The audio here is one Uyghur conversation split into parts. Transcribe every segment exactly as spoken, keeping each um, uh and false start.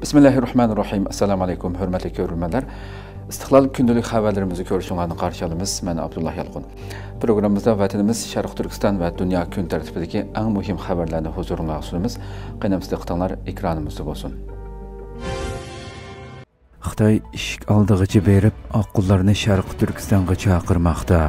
بىسمىللاھىررەھمانىررەھىم. ئەسسالامۇئەلەيكۇم، ھۆرمەتلىك كۆرۈرمەنلەر. ئىستىقلال كۈندىلىك خەۋەرلىرىمىزنى كۆرۈشۈڭلارنى قارشى ئالىمىز. مەن ئابدۇللا يالقۇن. پروگراممىمىزدا ۋەتىنىمىز، شەرقىي تۈركىستان ۋە دۇنيا كۈن تەرتىپىدىكى ئەڭ مۇھىم خەۋەرلەرنى ھۇزۇرۇڭلارغا سۇنىمىز. قېنى دىققىتىڭلار ئېكرانىمىزدا بولسۇن. خىتاي ئىشىك ئالدىغىچە بېرىپ، ئاققۇنلارنى شەرقىي تۈركىستانغا چاقىرماقتا.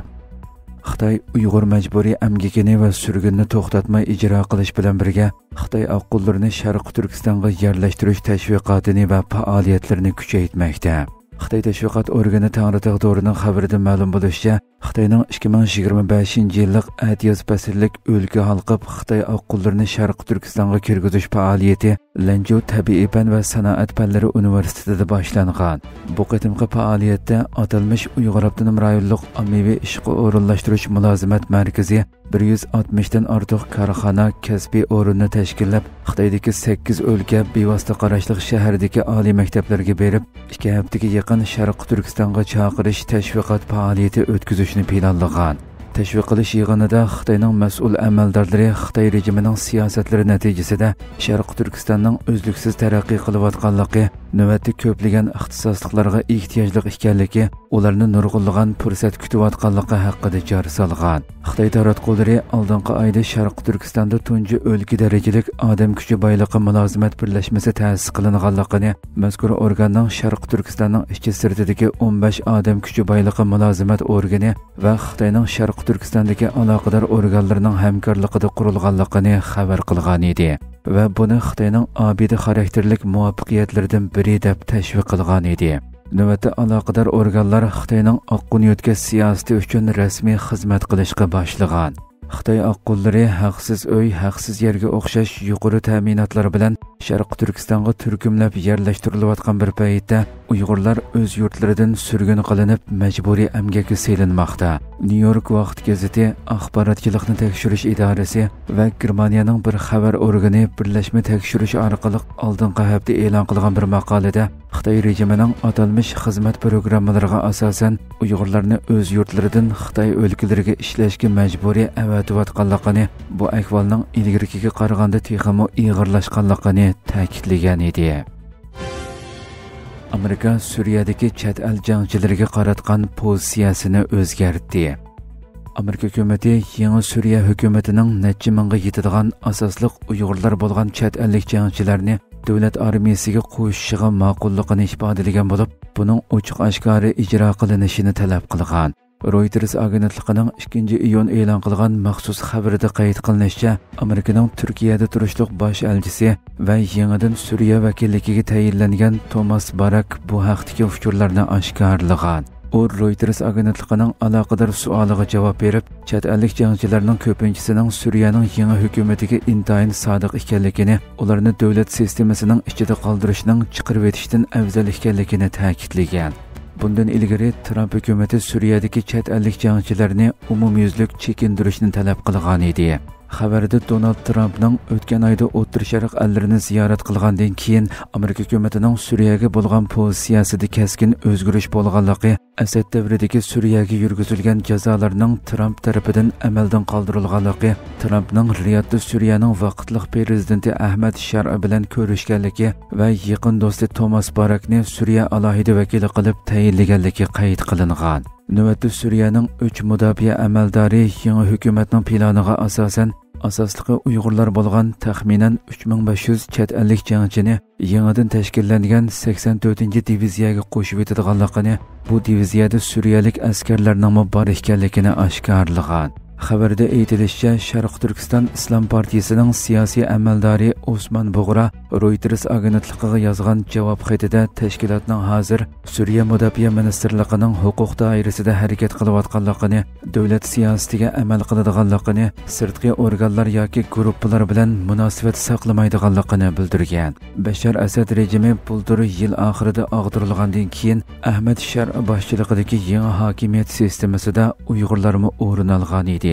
خىتاي ئۇيغۇر مەجبۇرىي ئەمگىكىنى ۋە سۈرگۈننى توختاتماي ئىجرا قىلىش بىلەن بىرگە، خىتاي ئاققۇنلىرىنى شەرقىي تۈركىستانغا يەرلەشتۈرۈش تەشۋىقاتىنى ۋە پائالىيەتلىرىنى كۈچەيتمەكتە. خىتاي تەشۋىقات ئورگىنى تەڭرىتاغ تورىنىڭ خەۋىرىدە مەلۇم بولۇشىچە، خىتاينىڭ ئىككى مىڭ يىگىرمە بەشىنچى يىللىق ئەتىياز پەسىللىك ئۆلكە ھالقىپ خىتاي ئاققۇنلىرىنى شەرقىي تۈركىستانغا كىرگۈزۈش پائالىيىتى لەنجۇ تەبىئىي پەن ۋە سانائەت پەنلىرى ئۇنىۋېرسىتېتىدا باشلانغان. بۇ قېتىمقى پائالىيەتتە ئاتالمىش ئۇيغۇر ئاپتونوم رايونلۇق ئاممىۋى ئىشقا ئورۇنلاشتۇرۇش مۇلازىمەت مەركىزى بىر يۈز ئاتمىشتىن ئارتۇق كارخانا، كەسپىي ئورۇننى تەشكىللەپ، خىتايدىكى سەككىز ئۆلكە، بىۋاسىتە قاراشلىق شەھەردىكى ئالىي مەكتەپلەرگە بېرىپ، ئىككى ھەپتىگە يېقىن شەرقىي تۈركىستانغا چاقىرىش تەشۋىقات پائالىيىتى ئۆتكۈزۈشنى پىلانلىغان. تەشۋىق قىلىش يىغىنىدا خىتاينىڭ مەسئۇل ئەمەلدارلىرى خىتاي رېجىمىنىڭ سىياسەتلىرى نەتىجىسىدە شەرقىي تۈركىستاننىڭ ئۈزلۈكسىز تەرەققىي قىلىۋاتقانلىقى، نۆۋەتتە كۆپلىگەن ئىختىساسلىقلارغا ئېھتىياجلىق ئىكەنلىكى، ئۇلارنى نۇرغۇنلىغان پۇرسەت كۈتۈۋاتقانلىقى ھەققىدە جار سالغان. خىتاي تاراتقۇلىرى ئالدىنقى ئايدا شەرقىي تۈركىستاندا تۇنجى ئۆلكە دەرىجىلىك ئادەم كۈچى بايلىقى مۇلازىمەت بىرلەشمىسى تەسىس قىلىنغانلىقىنى، مەزكۇر ئورگاننىڭ شەرقىي تۈركىستاننىڭ ئىچى سىرتىدىكى ئون بەش ئادەم كۈچى بايلىقى مۇلازىمەت ئورگىنى ۋە خىتاينىڭ شەرقىي تۈركىستاندىكى ئالاقىدار ئورگانلىرىنىڭ ھەمكارلىقىدا قۇرۇلغانلىقىنى خەۋەر قىلغانىدى ۋە بۇنى خىتاينىڭ ئابىدە خاراكتېرلىك مۇۋەپپەقىيەتلىرىدىن بىرى دەپ تەشۋىق قىلغانىدى. نۆۋەتتە ئالاقىدار ئورگانلار خىتاينىڭ ئاققۇن يۆتكەش سىياسىتى ئۈچۈن رەسمىي خىزمەت قىلىشقا باشلىغان. خىتاي ئاققۇنلىرى ھەقسىز ئۆي، ھەقسىز يەرگە ئوخشاش يۇقىرى تەمىناتلار بىلەن شەرقىي تۈركىستانغا تۈركۈملەپ يەرلەشتۈرۈلۈۋاتقان بىر پەيتتە، ئۇيغۇرلار ئۆز يۇرتلىرىدىن سۈرگۈن قىلىنىپ، مەجبۇرىي ئەمگەككە سېلىنماقتا. نيۇ يورك ۋاقىت گېزىتى ئاخباراتچىلىقنى تەكشۈرۈش ئىدارىسى ۋە گېرمانىيەنىڭ بىر خەۋەر ئورگىنى بىرلەشمە تەكشۈرۈش ئارقىلىق ئالدىنقى ھەپتە ئېلان قىلغان بىر ماقالىدە، خىتاي رېجىمىنىڭ ئاتالمىش خىزمەت پروگراممىلىرىغا ئاساسەن، ئۇيغۇرلارنى ئۆز يۇرتلىرىدىن خىتاي ئۆلكىلىرىگە ئىشلەشكە مەجبۇرىي ئەۋەتىۋاتقانلىقىنى، بۇ ئەھۋالنىڭ ئىلگىرىكىگە قارىغاندا تېخىمۇ ئېغىرلاشقانلىقىنى تەكىتلىگەن ئىدى. ئامېرىكا سۈرىيەدىكى چەت ئەل جەڭچىلىرىگە قاراتقان پوزىتسىيەسىنى ئۆزگەرتتى. ئامېرىكا ھۆكۈمىتى يېڭى سۈرىيە ھۆكۈمىتىنىڭ نەچچە مىڭغا يېتىدىغان ئاساسلىق ئۇيغۇرلار بولغان چەت ئەللىك جەڭچىلەرنى دۆلەت ئارمىيىسىگە قوشۇشىغا ماقۇللۇقىنى ئىپادىلىگەن بولۇپ، بۇنىڭ ئوچۇق ئاشكارا ئىجرا قىلىنىشىنى تەلەپ قىلغان. رويتېرس ئاگېنتلىقىنىڭ ئىككىنچى ئىيۇن ئېلان قىلغان مەخسۇس خەۋىرىدە قەيت قىلىنىشىچە، ئامېرىكىنىڭ تۈركىيەدە تۇرۇشلۇق باش ئەلچىسى ۋە يېڭىدىن سۈرىيە ۋەكىللىكىگە تەيىنلەنگەن توماس باراك بۇ ھەقتىكى ئۇچۇرلارنى ئاشكارىلىغان. ئۇ رويتېرس ئاگېنتلىقىنىڭ ئالاقىدار سوئالىغا جاۋاب بېرىپ، چەت ئەللىك جەڭچىلەرنىڭ كۆپىنچىسىنىڭ سۈرىيەنىڭ يېڭى ھۆكۈمىتىگە ئىنتايىن سادىق ئىكەنلىكىنى، ئۇلارنى دۆلەت سىستېمىسىنىڭ ئىچىدە قالدۇرۇشنىڭ چىقىرىۋېتىشتىن ئەۋزەل ئىكەنلىكىنى تەكىتلىگەن. بۇندىن ئىلگىرى ترامپ ھۆكۈمىتى سۈرىيەدىكى چەت ئەللىك جەڭچىلەرنى ئومۇميۈزلۈك چېكىندۈرۈشنى تەلەپ قىلغانىدى. خەۋەردە دونالد ترامپنىڭ ئۆتكەن ئايدا ئوتتۇرا شەرق ئەللىرىنى زىيارەت قىلغاندىن كېيىن، ئامېرىكا ھۆكۈمىتىنىڭ سۈرىيەگە بولغان پوزىتسىيەسىدە كەسكىن ئۆزگىرىش بولغانلىقى، ئەسەد دەۋرىدىكى سۈرىيەگە يۈرگۈزۈلگەن جازالارنىڭ ترامپ تەرىپىدىن ئەمەلدىن قالدۇرۇلغانلىقى، ترامپنىڭ رىيادتا سۈرىيەنىڭ ۋاقىتلىق پىرېزىدېنتى ئەھمەد شەرئ بىلەن كۆرۈشكەنلىكى ۋە يېقىن دوستى توماس باراكنى سۈرىيە ئالاھىدە ۋەكىلى قىلىپ تەيىنلىگەنلىكى قەيت قىلىنغان. نۆۋەتتە سۈرىيەنىڭ ئۆچ مۇداپىئە ئەمەلدارى يېڭى ھۆكۈمەتنىڭ پىلانىغا ئاساسەن، ئاساسلىقى ئۇيغۇرلار بولغان تەخمىنەن ئۈچ مىڭ بەش يۈز چەت ئەللىك جەڭچىنى يېڭىدىن تەشكىللەنگەن سەكسەن تۆتىنچى دىۋىزىيەگە قوشۇۋېتىدىغانلىقىنى، بۇ دىۋىزىيەدە سۈرىيەلىك ئەسكەرلەرنىڭمۇ بار ئىكەنلىكىنى ئاشكارىلىغان. خەۋەردە ئېيتىلىشىچە، شەرقىي تۈركىستان ئىسلام پارتىيىسىنىڭ سىياسىي ئەمەلدارى ئوسمان بۇغرا رويتېرس ئاگېنتلىقىغا يازغان جاۋاب خېتىدە تەشكىلاتنىڭ ھازىر سۈرىيە مۇداپىئە مىنىستىرلىقىنىڭ ھوقۇق دائىرىسىدە ھەرىكەت قىلىۋاتقانلىقىنى، دۆلەت سىياسىتىگە ئەمەل قىلىدىغانلىقىنى، سىرتقى ئورگانلار ياكى گۇرۇپپىلار بىلەن مۇناسىۋەت ساقلىمايدىغانلىقىنى بىلدۈرگەن. بەشار ئەسەد رېجىمى بۇلتۇر يىل ئاخىرىدا ئاغدۇرۇلغاندىن كېيىن، ئەھمەد شەرئ باشچىلىقىدىكى يېڭى ھاكىمىيەت سىستېمىسىدا ئۇيغۇرلارمۇ ئورۇن ئالغانىدى.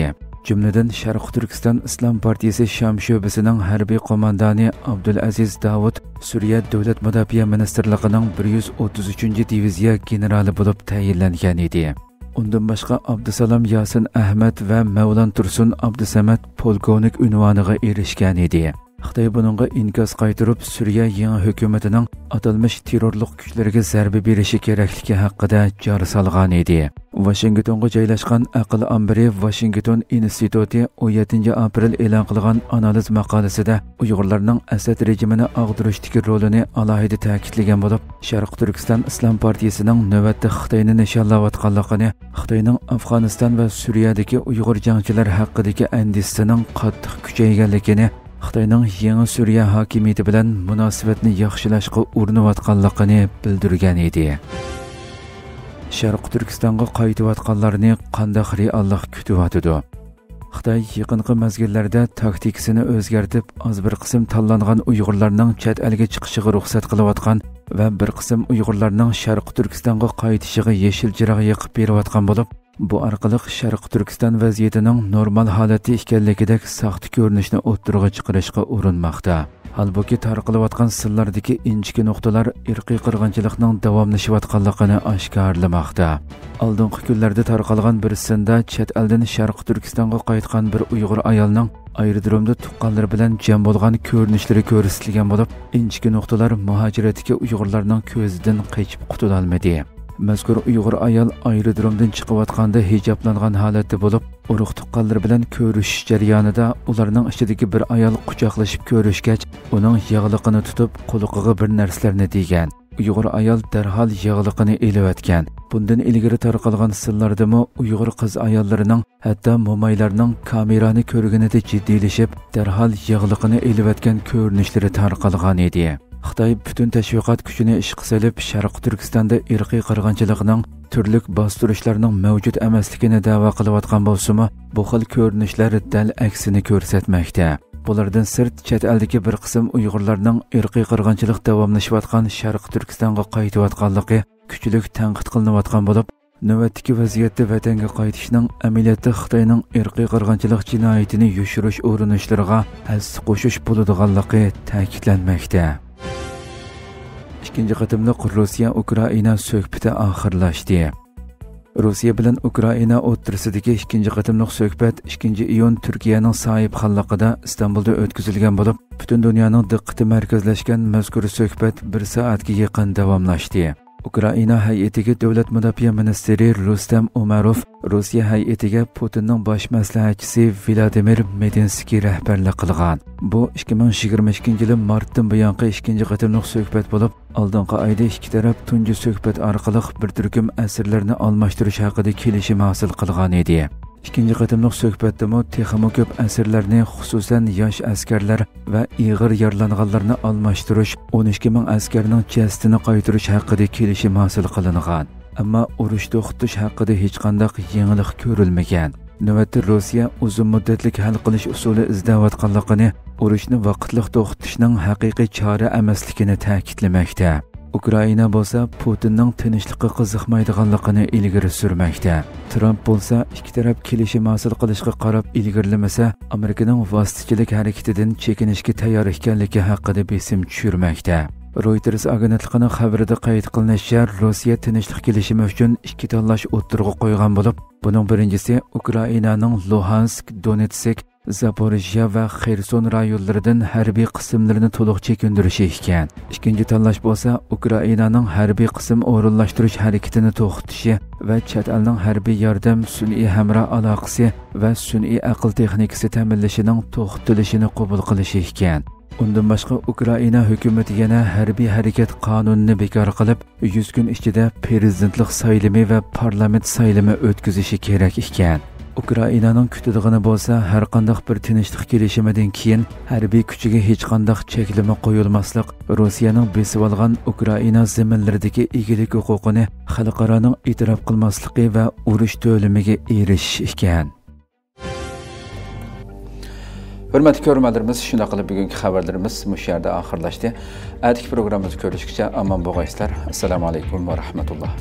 جۈملىدىن، شەرقىي تۈركىستان ئىسلام پارتىيىسى شام شۆبىسىنىڭ ھەربىي قوماندانى ئابدۇلئەزىز داۋۇت سۈرىيە دۆلەت مۇداپىئە مىنىستىرلىقىنىڭ بىر يۈز ئوتتۇز ئۈچىنچى دىۋىزىيە گېنېرالى بولۇپ تەيىنلەنگەن ئىدى. ئۇندىن باشقا، ئابدۇسالام ياسىن ئەھمەد ۋە مەۋلان تۇرسۇن ئابدۇسەمەت پولكوۋنىك ئۇنۋانىغا ئېرىشكەن ئىدى. خىتاي بۇنىڭغا ئىنكاس قايتۇرۇپ، سۈرىيە يېڭى ھۆكۈمىتىنىڭ ئاتالمىش تېررورلۇق كۈچلىرىگە زەربە بېرىشى كېرەكلىكى ھەققىدە جار سالغان ئىدى. ۋاشىنگتونغا جايلاشقان ئەقىل ئامبىرى ۋاشىنگتون ئىنستىتۇتى ئون يەتتىنچى ئاپرېل ئېلان قىلغان ئانالىز ماقالىسىدە ئۇيغۇرلارنىڭ ئەسەد رېجىمىنى ئاغدۇرۇشتىكى رولىنى ئالاھىدە تەكىتلىگەن بولۇپ، شەرقىي تۈركىستان ئىسلام پارتىيىسىنىڭ نۆۋەتتە خىتاينى نىشانلاۋاتقانلىقىنى، خىتاينىڭ ئافغانىستان ۋە سۈرىيەدىكى ئۇيغۇر جەڭچىلەر ھەققىدىكى ئەندىشىسىنىڭ قاتتىق كۈچەيگەنلىكىنى، خىتاينىڭ يېڭى سۈرىيە ھاكىمىيىتى بىلەن مۇناسىۋەتنى ياخشىلاشقا ئۇرۇنۇۋاتقانلىقىنى بىلدۈرگەن ئىدى. شەرقىي تۈركىستانغا قايتىۋاتقانلارنى قانداق رېئاللىق كۈتۈۋاتىدۇ؟ خىتاي يېقىنقى مەزگىللەردە تاكتىكىسىنى ئۆزگەرتىپ، ئاز بىر قىسىم تاللانغان ئۇيغۇرلارنىڭ چەت ئەلگە چىقىشىغا رۇخسەت قىلىۋاتقان ۋە بىر قىسىم ئۇيغۇرلارنىڭ شەرقىي تۈركىستانغا قايتىشىغا يېشىل چىراغ يېقىپ بېرىۋاتقان بولۇپ، بۇ ئارقىلىق شەرقىي تۈركىستان ۋەزىيىتىنىڭ نورمال ھالەتتە ئىكەنلىكىدەك ساختا كۆرۈنۈشنى ئوتتۇرىغا چىقىرىشقا ئۇرۇنماقتا. ھالبۇكى، تارقىلىۋاتقان سىنلاردىكى ئىنچىكە نۇقتىلار ئىرقىي قىرغىنچىلىقنىڭ داۋاملىشىۋاتقانلىقىنى ئاشكارىلىماقتا. ئالدىنقى كۈنلەردە تارقالغان بىر سىندا چەت ئەلدىن شەرقىي تۈركىستانغا قايتقان بىر ئۇيغۇر ئايالنىڭ ئايرودرومدا تۇغقانلىرى بىلەن جەم بولغان كۆرۈنۈشلىرى كۆرسىتىلگەن بولۇپ، ئىنچىكە نۇقتىلار مۇھاجىرەتتىكى ئۇيغۇرلارنىڭ كۆزىدىن قېچىپ قۇتۇلالمىدى. مەزكۇر ئۇيغۇر ئايال ئايرودرومدىن چىقىۋاتقاندا ھىجابلانغان ھالەتتە بولۇپ، ئۇرۇق-تۇغقانلىرى بىلەن كۆرۈشۈش جەريانىدا ئۇلارنىڭ ئىچىدىكى بىر ئايال قۇچاقلىشىپ كۆرۈشكەچ، ئۇنىڭ ياغلىقىنى تۇتۇپ، قۇلىقىغا بىر نەرسىلەرنى دېگەن. ئۇيغۇر ئايال دەرھال ياغلىقىنى ئېلىۋەتكەن. بۇندىن ئىلگىرى تارقالغان سىنلاردىمۇ ئۇيغۇر قىز ئاياللىرىنىڭ، ھەتتا مومايلارنىڭ كامېرانى كۆرگىنىدە جىددىيلىشىپ، دەرھال ياغلىقىنى ئېلىۋەتكەن كۆرۈنۈشلىرى تارقالغان ئىدى. خىتاي پۈتۈن تەشۋىقات كۈچىنى ئىشقا سېلىپ، شەرقىي تۈركىستاندا ئىرقىي قىرغىنچىلىقنىڭ، تۈرلۈك باستۇرۇشلارنىڭ مەۋجۇت ئەمەسلىكىنى دەۋا قىلىۋاتقان بولسىمۇ، بۇ خىل كۆرۈنۈشلەر دەل ئەكسىنى كۆرسەتمەكتە. بۇلاردىن سىرت، چەت ئەلدىكى بىر قىسىم ئۇيغۇرلارنىڭ ئىرقىي قىرغىنچىلىق داۋاملىشىۋاتقان شەرقىي تۈركىستانغا قايتىۋاتقانلىقى كۈچلۈك تەنقىد قىلىنىۋاتقان بولۇپ، نۆۋەتتىكى ۋەزىيەتتە ۋەتەنگە قايتىشنىڭ ئەمەلىيەتتە خىتاينىڭ ئىرقىي قىرغىنچىلىق جىنايىتىنى يوشۇرۇش ئۇرۇنۇشلىرىغا ھەسسە قوشۇش بولىدىغانلىقى تەكىتلەنمەكتە. ئىككىنچى قېتىملىق روسىيە-ئۇكرائىنا سۆھبىتى ئاخىرلاشتى. روسىيە بىلەن ئۇكرائىنا ئوتتۇرىسىدىكى ئىككىنچى قېتىملىق سۆھبەت ئىككىنچى ئىيۇن تۈركىيەنىڭ ساھىبخانلىقىدا ئىستانبۇلدا ئۆتكۈزۈلگەن بولۇپ، پۈتۈن دۇنيانىڭ دىققىتى مەركەزلەشكەن مەزكۇر سۆھبەت بىر سائەتكە يېقىن داۋاملاشتى. ئۇكرائىنا ھەيئىتىگە دۆلەت مۇداپىئە مىنىستىرى رۇستەم ئۇمەروف، روسىيە ھەيئىتىگە پۇتىننىڭ باش مەسلىھەتچىسى ۋلادىمىر مېدىنسكىي رەھبەرلىك قىلغان. بۇ ئىككى مىڭ يىگىرمە ئىككىنچى يىلى مارتتىن بۇيانقى ئىككىنچى قېتىملىق سۆھبەت بولۇپ، ئالدىنقى ئايدا ئىككى تەرەپ تۇنجى سۆھبەت ئارقىلىق بىر تۈركۈم ئەسىرلەرنى ئالماشتۇرۇش ھەققىدە كېلىشىم ھاسىل قىلغان ئىدى. ئىككىنچى قېتىملىق سۆھبەتتىمۇ تېخىمۇ كۆپ ئەسىرلەرنى، خۇسۇسەن، ياش ئەسكەرلەر ۋە ئېغىر يارىلانغانلارنى ئالماشتۇرۇش، ئون ئىككى مىڭ ئەسكەرنىڭ جەسىتىنى قايتۇرۇش ھەققىدە كېلىشىم ھاسىل قىلىنغان. ئەمما ئۇرۇش توختىتىش ھەققىدە ھېچقانداق يېڭىلىق كۆرۈلمىگەن. نۆۋەتتە روسىيە ئۇزۇن مۇددەتلىك ھەل قىلىش ئۇسۇلى ئىزدەۋاتقانلىقىنى، ئۇرۇشنى ۋاقىتلىق توختىتىشنىڭ ھەقىقىي چارە ئەمەسلىكىنى تەكىتلىمەكتە. ئۇكرائىنا بولسا پۇتىننىڭ تىنچلىققا قىزىقمايدىغانلىقىنى ئىلگىرى سۈرمەكتە. ترامپ بولسا ئىككى تەرەپ كېلىشىم ھاسىل قىلىشقا قاراپ ئىلگىرىلىمىسە، ئامېرىكىنىڭ ۋاسىتىچىلىك ھەرىكىتىدىن چېكىنىشكە تەييار ئىكەنلىكى ھەققىدە بېسىم چۈشۈرمەكتە. رويتېرس ئاگېنتلىقىنىڭ خەۋىرىدە قەيت قىلىنىشىچە، روسىيە تىنچلىق كېلىشىمى ئۈچۈن ئىككى تاللاش ئوتتۇرىغا قويغان بولۇپ، بۇنىڭ بىرىنچىسى ئۇكرائىنانىڭ لۇھانسك، دونېتسك، زاپورىژيە ۋە خېرسون رايونلىرىدىن ھەربىي قىسىملىرىنى تولۇق چېكىندۈرۈشى ئىكەن. ئىككىنچى تاللاش بولسا ئۇكرائىنانىڭ ھەربىي قىسىم ئورۇنلاشتۇرۇش ھەرىكىتىنى توختىتىشى ۋە چەت ئەلنىڭ ھەربىي ياردەم، سۈنئىي ھەمراھ ئالاقىسى ۋە سۈنئىي ئەقىل تېخنىكىسى تەمىنلىشىنىڭ توختىتىلىشىنى قوبۇل قىلىشى ئىكەن. ئۇندىن باشقا، ئۇكرائىنا ھۆكۈمىتى يەنە ھەربىي ھەرىكەت قانۇنىنى بىكار قىلىپ، يۈز كۈن ئىچىدە پىرېزىدېنتلىق سايلىمى ۋە پارلامېنت سايلىمى ئۆتكۈزۈشى كېرەك ئىكەن. ئۇكرائىنانىڭ كۈتىدىغىنى بولسا، ھەرقانداق بىر تىنچلىق كېلىشىمىدىن كېيىن ھەربىي كۈچىگە ھېچقانداق چەكلىمە قويۇلماسلىق، روسىيەنىڭ بېسىۋالغان ئۇكرائىنا زېمىنلىرىدىكى ئىگىلىك ھوقۇقىنى خەلقئارانىڭ ئېتىراپ قىلماسلىقى ۋە ئۇرۇش تۆلىمىگە ئېرىشىش ئىكەن. ھۆرمەتلىك كۆرۈرمەنلىرىمىز، شۇنداق قىلىپ بۈگۈنكى خەۋەرلىرىمىز مۇشۇ يەردە ئاخىرلاشتى. ئەتىكى پروگراممىمىزدا كۆرۈشكىچە ئامان بولغايسىلەر. ئەسسالامۇ ئەلەيكۇم ۋە رەھمەتۇللا.